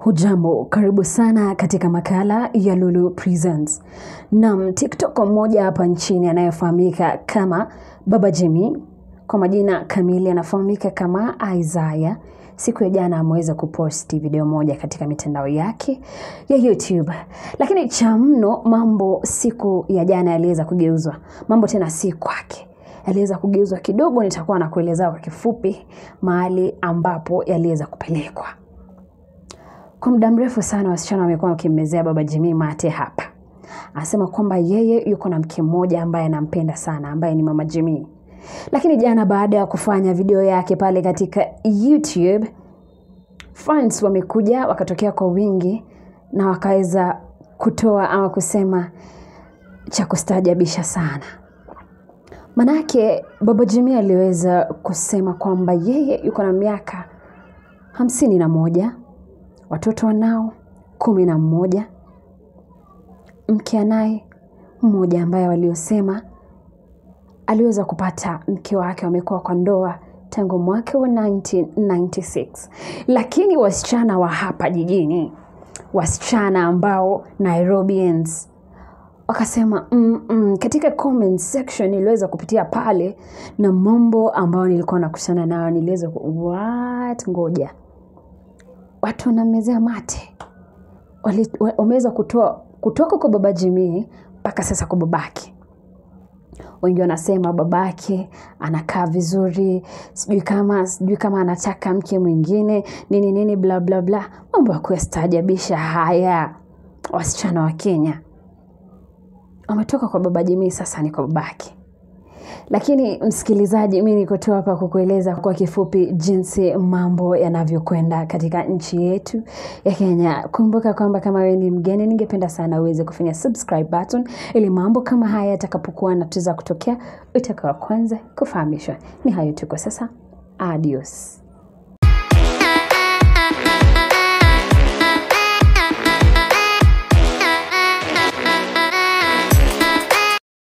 Hujambo, karibu sana katika makala ya Lulu Presents. Naam, TikToker mmoja hapa nchini anayefahamika kama Baba Jimmy, kwa majina kamili anafahamika kama Isaiah, siku ya jana ameweza kuposti video moja katika mitandao yake ya YouTube. Lakini cha mno, mambo siku ya jana yaliweza kugeuzwa. Mambo tena si kwake, yaliweza kugeuzwa kidogo. Nitakuwa nakueleza kwa kifupi mahali ambapo yaliweza kupelekwa. Kwa muda mrefu sana wasichana wamekuwa wakimmezea Baba Jimmy mate hapa. Anasema kwamba yeye yuko na mke mmoja ambaye anampenda sana, ambaye ni Mama Jimmy. Lakini jana baada ya kufanya video yake pale katika YouTube, fans wamekuja wakatokea kwa wingi na wakaweza kutoa ama kusema cha kustaajabisha sana. Manake Baba Jimmy aliweza kusema kwamba yeye yuko na miaka 51, watoto wanao 11, mke anaye mmoja ambaye waliosema aliweza kupata mke wake, wamekuwa kwa ndoa tangu mwaka wa 1996. Lakini wasichana wa hapa jijini, wasichana ambao Nairobians, wakasema katika comment section niliweza kupitia pale na mambo ambayo nilikuwa nakutana nayo, niliweza what, ngoja, watu wanamezea mate. Wameweza kutoa kutoka kwa Baba Jimmy mpaka sasa kwa babake. Wengi wanasema babake anakaa vizuri, sijui kama anataka mke mwingine, nini nini bla bla bla. Mambo ya kustaajabisha haya. Wasichana wa Kenya wametoka kwa Baba Jimmy, sasa ni kwa babake. Lakini msikilizaji, mimi niko tu hapa kukueleza kwa kifupi jinsi mambo yanavyokwenda katika nchi yetu ya Kenya. Kumbuka kwamba kama wewe ni mgeni, ningependa sana uweze kufanya subscribe button ili mambo kama haya yatakapokuwa yanatuweza kutokea utakuwa kwanza kufahamishwa. Ni hayo tu kwa sasa. Adios.